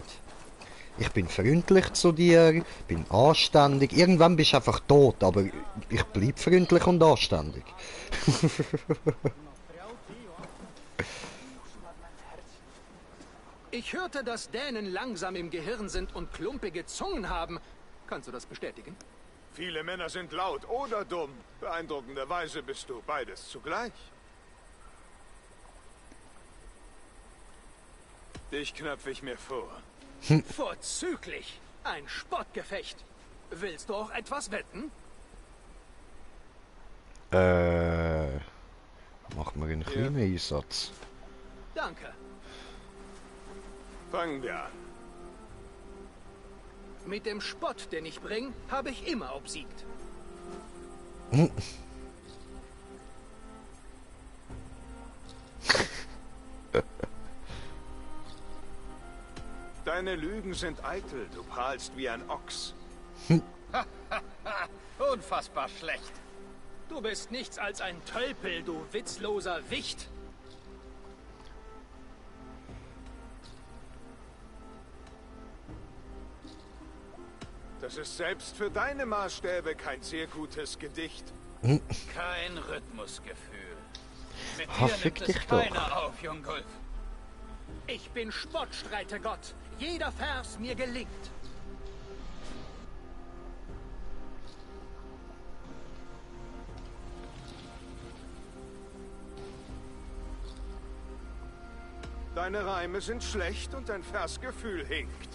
Speaker 2: Ich bin freundlich zu dir, bin anständig. Irgendwann bist du einfach tot, aber ich bleib freundlich und anständig.
Speaker 7: Ich hörte, dass Dänen langsam im Gehirn sind und klumpige Zungen haben. Kannst du das bestätigen?
Speaker 3: Viele Männer sind laut oder dumm. Beeindruckenderweise bist du beides zugleich. Dich knöpfe ich mir vor.
Speaker 7: Vorzüglich. Ein Spottgefecht. Willst du auch etwas wetten?
Speaker 2: Machen wir einen kleinen Einsatz.
Speaker 7: Danke.
Speaker 3: Fangen wir an.
Speaker 7: Mit dem Spott, den ich bringe, habe ich immer obsiegt.
Speaker 3: Deine Lügen sind eitel, du prahlst wie ein Ochs.
Speaker 7: Unfassbar schlecht. Du bist nichts als ein Tölpel, du witzloser Wicht.
Speaker 3: Das ist selbst für deine Maßstäbe kein sehr gutes Gedicht.
Speaker 5: Kein Rhythmusgefühl. Mit
Speaker 2: Ha,
Speaker 5: dir
Speaker 2: fick
Speaker 5: nimmt
Speaker 2: dich
Speaker 5: es
Speaker 2: doch.
Speaker 5: keiner auf, Junggulf.
Speaker 7: Ich bin Spottstreitergott. Jeder Vers mir gelingt.
Speaker 3: Deine Reime sind schlecht und dein Versgefühl hinkt.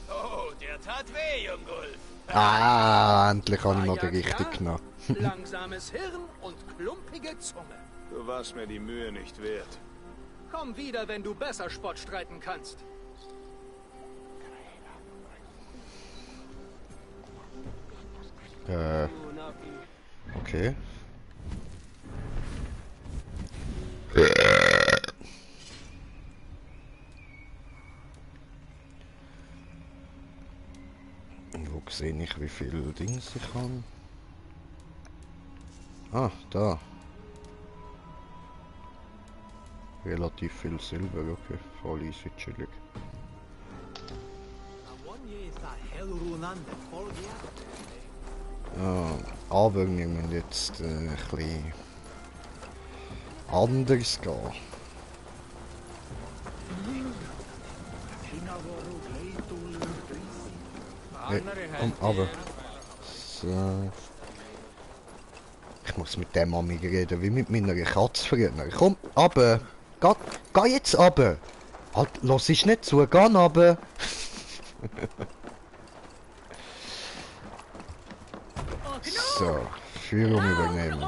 Speaker 5: Oh, der tat weh, Jungulf.
Speaker 2: Ah, endlich habe ich mal
Speaker 7: Ja,
Speaker 2: den richtigen
Speaker 7: klar.
Speaker 2: genommen.
Speaker 7: Langsames Hirn und klumpige Zunge.
Speaker 3: Du warst mir die Mühe nicht wert.
Speaker 7: Komm wieder, wenn du besser Spott streiten kannst.
Speaker 2: Okay. Wo sehe ich, wie viel Dings ich habe? Ah, da. Relativ viel Silber, okay. Voll easy, chillig. Ja, aber wir müssen jetzt ein bisschen anders gehen. Hey, komm, aber. So. Ich muss mit dem Mami reden, wie mit meiner Katze früher. Komm, aber. Geh jetzt aber. Halt, lass ich nicht zu, geh aber. So, Führung übernehmen.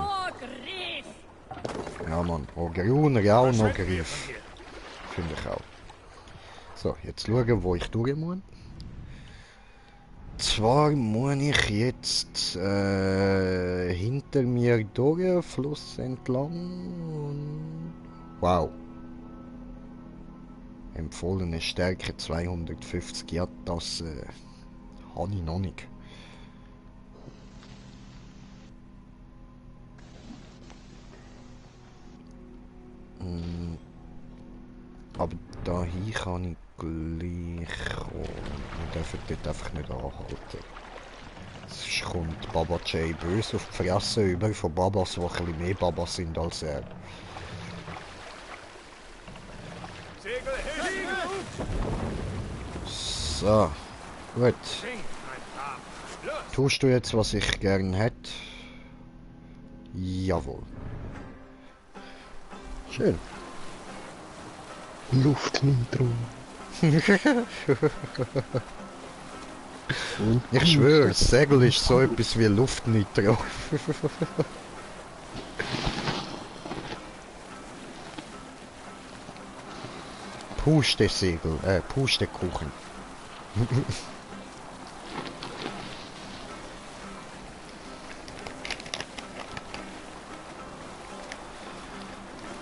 Speaker 2: Ja Mann, Ogruner, ja und Ogriff. Finde ich auch. So, jetzt schauen, wo ich durch muss. Zwar muss ich jetzt hinter mir durch, Fluss entlang und... Wow. Empfohlene Stärke 250, ja das habe ich noch nicht. Aber dahin kann ich gleich kommen. Wir dürfen dort einfach nicht anhalten. Sonst kommt Baba J böse auf die Fresse über von Babas, die ein bisschen mehr Babas sind als er. So, gut. Tust du jetzt, was ich gern hätte? Jawohl. Schön.
Speaker 1: Luftnitro.
Speaker 2: Ich schwöre, das Segel ist so etwas wie Luftnitro. Pustesegel, Pustekuchen.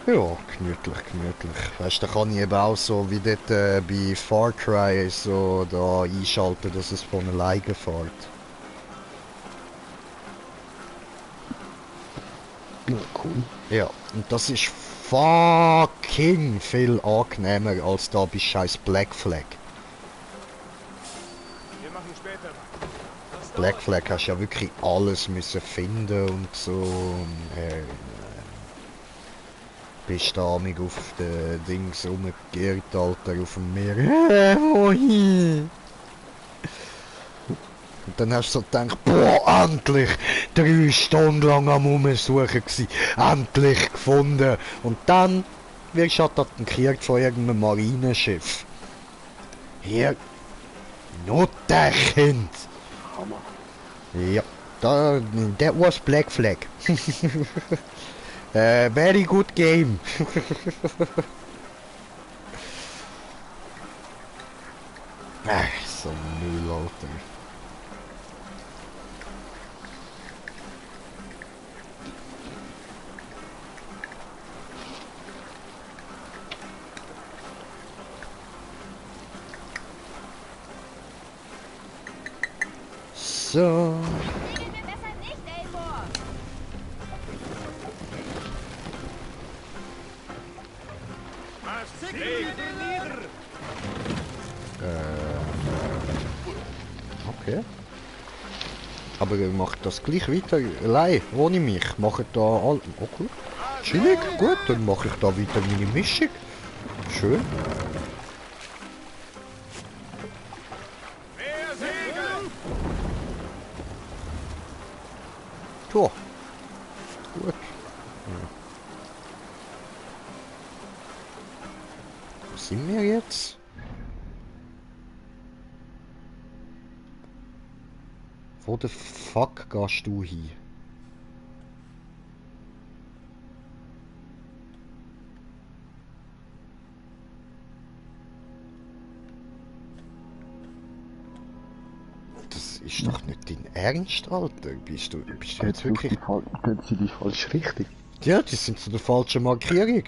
Speaker 2: Ja, gemütlich, gemütlich. Weißt du, da kann ich eben auch so wie dort bei Far Cry so da einschalten, dass es von alleine fährt.
Speaker 1: Ja, cool.
Speaker 2: Ja, und das ist fucking viel angenehmer als da bei scheiß Black Flag.
Speaker 3: Wir machen später weiter.
Speaker 2: Black Flag hast du ja wirklich alles müssen finden und so. Und, bist da amig auf den Dings rumgeirrt, Alter, auf dem Meer. Wohin? Und dann hast du so gedacht, boah, endlich! 3 Stunden lang am Umsuchen gsi, endlich gefunden. Und dann wirst du attackiert von irgendeinem Marinenschiff. Hier, Nutterkind! Ja, that was Black Flag. Very good game. So Müll, Alter. So. Okay. Aber ihr macht das gleich weiter allein, ohne mich. Macht da all... Okay. Chillig, gut, dann mache ich da weiter meine Mischung. Schön. Tja. Gut. sind wir jetzt? Wo the fuck gehst du hin? Das ist doch nicht dein Ernst, Alter. Bist du jetzt wirklich...
Speaker 1: Dann sind die falsch richtig.
Speaker 2: Ja, die sind zu der falschen Markierung.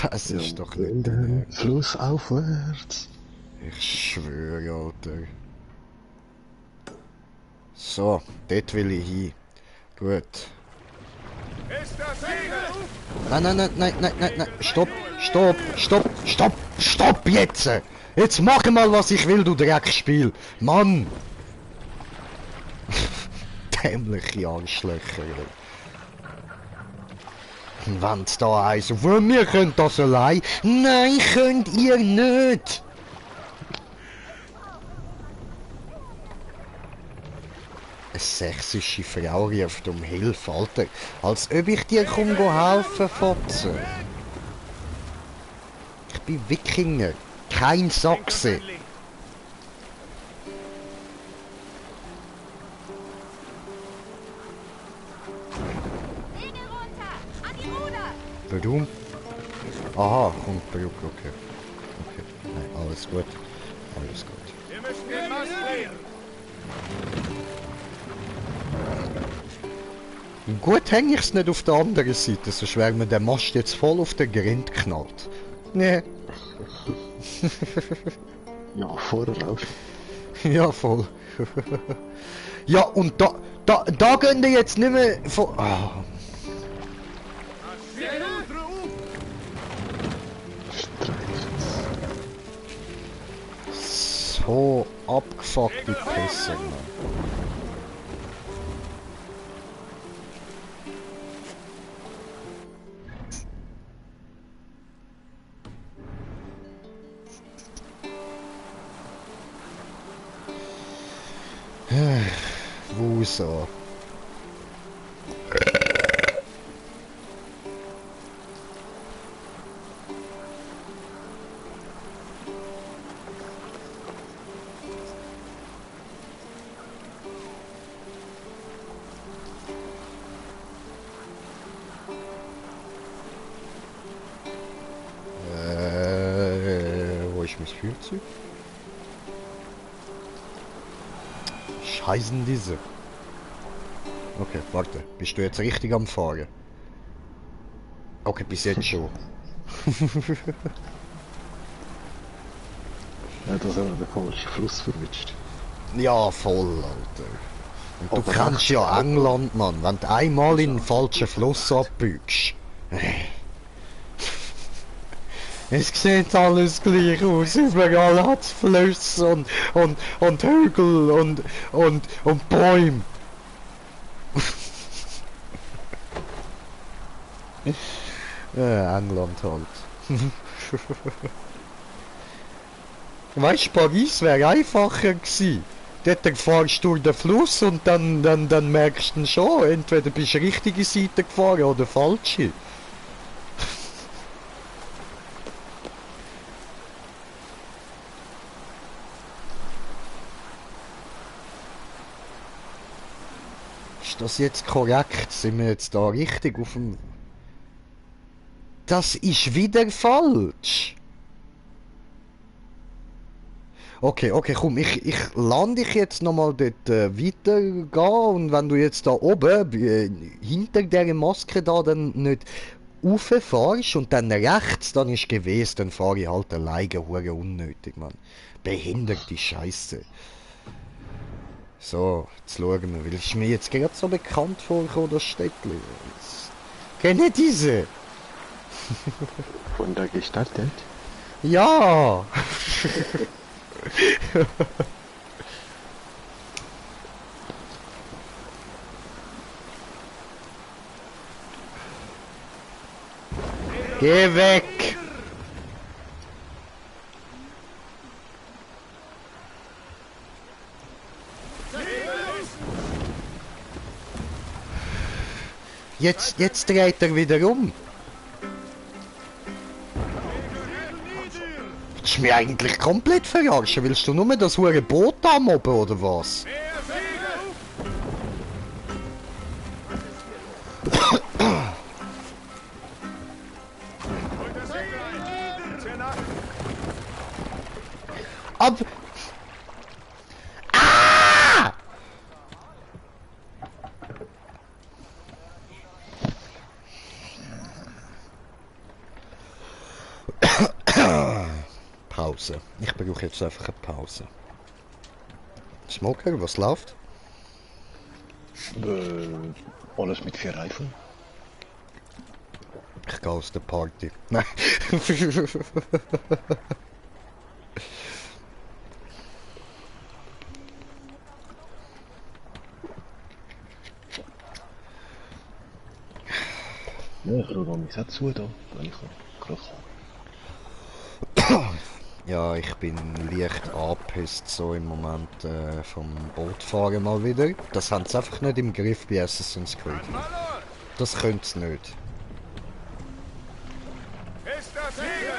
Speaker 2: Das ist doch nicht...
Speaker 1: Flussaufwärts.
Speaker 2: Ich schwöre, Alter. So, dort will ich hin. Gut.
Speaker 3: Ist das Segel?
Speaker 2: Nein, nein, nein, nein, nein, nein, nein. Stopp, stopp, stopp, stopp, stopp jetzt! Jetzt mach mal, was ich will, du Dreckspiel. Mann! Dämliche Arschlöcher. Wenn's da eins auf, wir können das allein. Nein, könnt ihr nicht! Eine sächsische Frau ruft um Hilfe, Alter. Als ob ich dir helfen Fotze. Ich bin Wikinger, kein Sachse.
Speaker 4: Segel runter! An die Ruder!
Speaker 2: Warum? Aha, kommt Brücke, okay. Okay, nein, alles gut. Alles gut.
Speaker 3: Wir müssen den Mast drehen.
Speaker 2: Gut hänge ich's nicht auf der anderen Seite, sonst wäre mir der Mast jetzt voll auf den Grind geknallt. Nee.
Speaker 1: Ja, vorher auch.
Speaker 2: Ja, voll. Ja, und da gehen die jetzt nicht mehr von... Ah. So abgefuckte Pisse, Mann. Wusa. Wo ist mein Führzeug? Scheißen diese. Okay, warte. Bist du jetzt richtig am Fahren? Okay, bis jetzt schon.
Speaker 1: Ja, das haben wir den falschen Fluss verwischt.
Speaker 2: Ja, voll, Alter. Und du kennst ja England, Mann. Wenn du einmal in den falschen Fluss abbiegst. Es sieht alles gleich aus. Überall hat es Flüsse und Hügel und Bäume. Ja, England halt. Weißt du, Paris wäre einfacher gewesen. Dort fahrst du durch den Fluss und dann merkst du schon, entweder bist du richtige Seite gefahren oder falsche. Ist das jetzt korrekt? Sind wir jetzt da richtig auf dem... Das ist wieder falsch! Okay, komm, ich lande dich jetzt nochmal dort weitergehen und wenn du jetzt da oben, hinter dieser Maske da dann nicht rauffährst und dann rechts, dann ist gewesen, dann fahre ich halt alleine, hure unnötig, Mann. Behinderte Scheiße. So, jetzt schauen wir, weil ist mir jetzt gerade so bekannt vorgekommen, das Städtli. Kenne diese?
Speaker 1: Von der Gestaltet?
Speaker 2: Ja! Geh weg! Jetzt dreht er wieder um. Das ist mir eigentlich komplett verarschen. Willst du nur das hure Boot anmobben oder was? Ab. Ah! Pause. Ich brauche jetzt einfach eine Pause. Smoker, was läuft?
Speaker 1: Alles mit 4 Reifen.
Speaker 2: Ich gehe aus der Party. Nein.
Speaker 1: Ja, ich schaue mich auch zu da, wenn ich gerade kann.
Speaker 2: Ja, ich bin leicht angepisst so im Moment vom Bootfahren mal wieder. Das haben sie einfach nicht im Griff bei Assassin's Creed. Das können sie nicht.
Speaker 3: Ist das hier?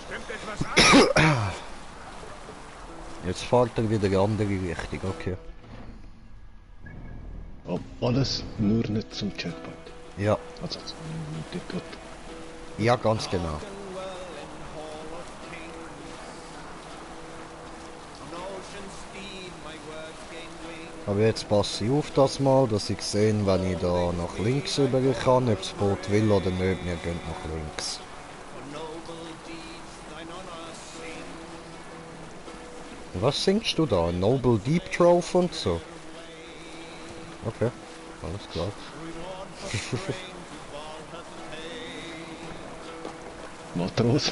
Speaker 3: Stimmt etwas an?
Speaker 2: Jetzt fährt er wieder in die andere Richtung, okay.
Speaker 1: Alles nur nicht zum Checkpoint.
Speaker 2: Ja,
Speaker 1: Also, nicht gut.
Speaker 2: ja, ganz genau. Aber jetzt passe ich auf das mal, dass ich sehe, wenn ich da nach links rüber kann, ob das Boot will oder nicht, wir gehen nach links. Was singst du da? Noble Deep Trove und so? Okay, alles klar.
Speaker 1: Matros.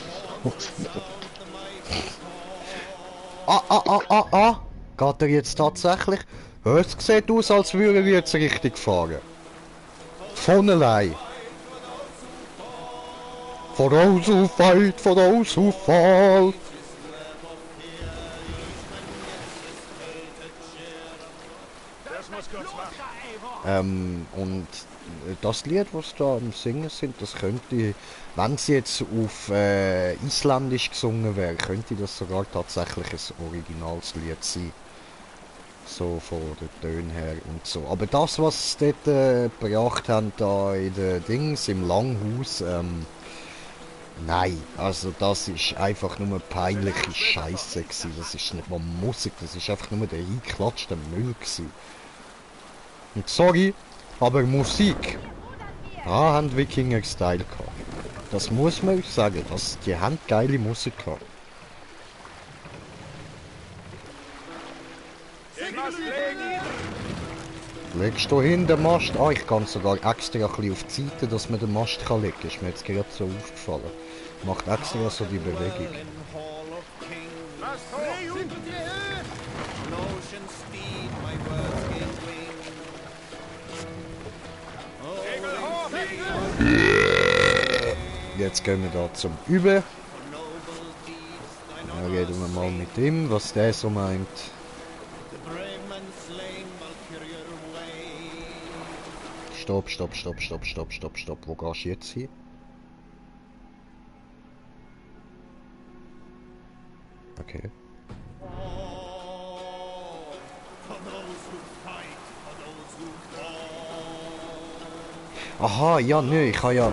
Speaker 2: Geht er jetzt tatsächlich? Es sieht aus, als würde er jetzt richtig fahren. Von allein. For those who fight, for those who fall. Und das Lied, was da am Singen sind, das könnte, wenn es jetzt auf Isländisch gesungen wäre, könnte das sogar tatsächlich ein Originalslied sein. So von den Tönen her und so. Aber das, was sie dort gebracht haben, da in den Dings, im Langhaus, nein, also das ist einfach nur peinliche Scheiße gewesen. Das ist nicht mal Musik, das ist einfach nur der eingeklatschte Müll gewesen. Und sorry, aber Musik, da haben Wikinger Style gehabt. Das muss man sagen, die haben geile Musik gehabt. Legst du hin den Mast? Ah, ich kann sogar extra ein bisschen auf die Seite, dass man den Mast kann legen kann. Ist mir jetzt gerade so aufgefallen. Macht extra so die Bewegung. Jetzt gehen wir da zum Üben. Dann reden wir mal mit ihm, was der so meint. Stopp, stopp, stopp, stopp, stopp, stopp, stopp. Wo gehst du jetzt hin? Okay. Aha, ja, nö, ich kann ja...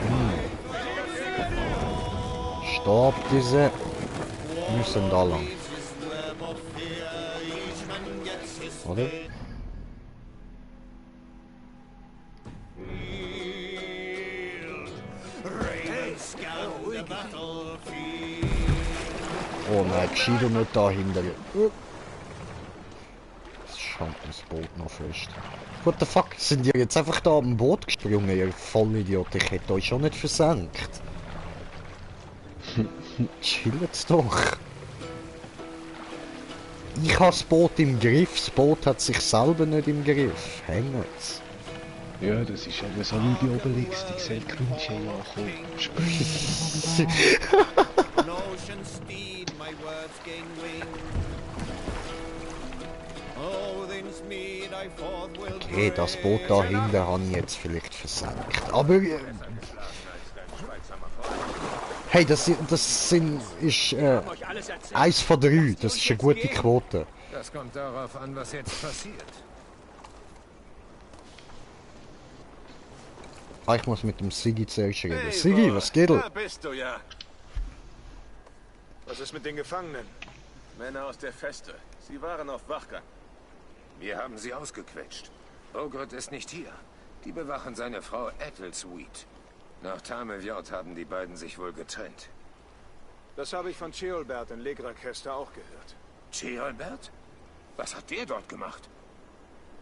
Speaker 2: Stopp, diese... müssen da lang. Oder? Oh nein, gescheiter nicht da hinter. Das schaut das Boot noch fest. What the fuck, sind ihr jetzt einfach da am Boot gesprungen, ihr Vollidiot? Ich hätte euch schon nicht versenkt. Chillet's doch. Ich habe das Boot im Griff, das Boot hat sich selber nicht im Griff. Hängt's.
Speaker 1: Ja, das ist aber so wie die Obelix, die sehen cringe ankommen.
Speaker 2: Okay, das Boot da hinten habe ich jetzt vielleicht versenkt. Aber... hey, das ist eins von 3. Das ist eine gute Quote.
Speaker 8: Das kommt darauf an, was jetzt passiert.
Speaker 2: Ah, ich muss mit dem Siggi zuerst reden. Siggi, was geht?
Speaker 3: Da bist du ja. Was ist mit den Gefangenen? Männer aus der Feste. Sie waren auf Wachgang.
Speaker 8: Wir haben sie ausgequetscht. Ogret ist nicht hier. Die bewachen seine Frau Ethelsuite. Nach Tameljord haben die beiden sich wohl getrennt.
Speaker 3: Das habe ich von Ceolbert in Legrakester auch gehört.
Speaker 8: Ceolbert? Was hat der dort gemacht?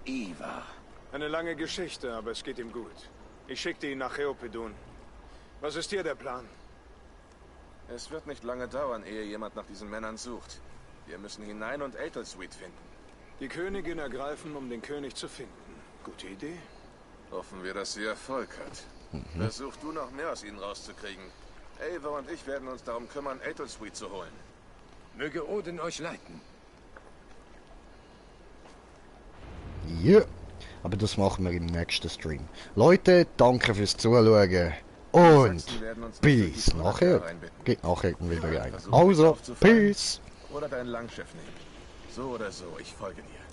Speaker 8: Ivar.
Speaker 3: Eine lange Geschichte, aber es geht ihm gut. Ich schickte ihn nach Cheopedon. Was ist hier der Plan? Es wird nicht lange dauern, ehe jemand nach diesen Männern sucht. Wir müssen hinein und Ethelsuite finden. Die Königin ergreifen, um den König zu finden. Gute Idee? Hoffen wir, dass sie Erfolg hat. Versuch du noch mehr aus ihnen rauszukriegen. Eivor und ich werden uns darum kümmern, Ethelsuite zu holen.
Speaker 8: Möge Odin euch leiten.
Speaker 2: Ja, aber das machen wir im nächsten Stream. Leute, danke fürs Zuschauen und bis nachher. Geht nachher wieder rein. Also, peace.
Speaker 3: Oder dein Langschiff nehmen. So oder so, ich folge dir.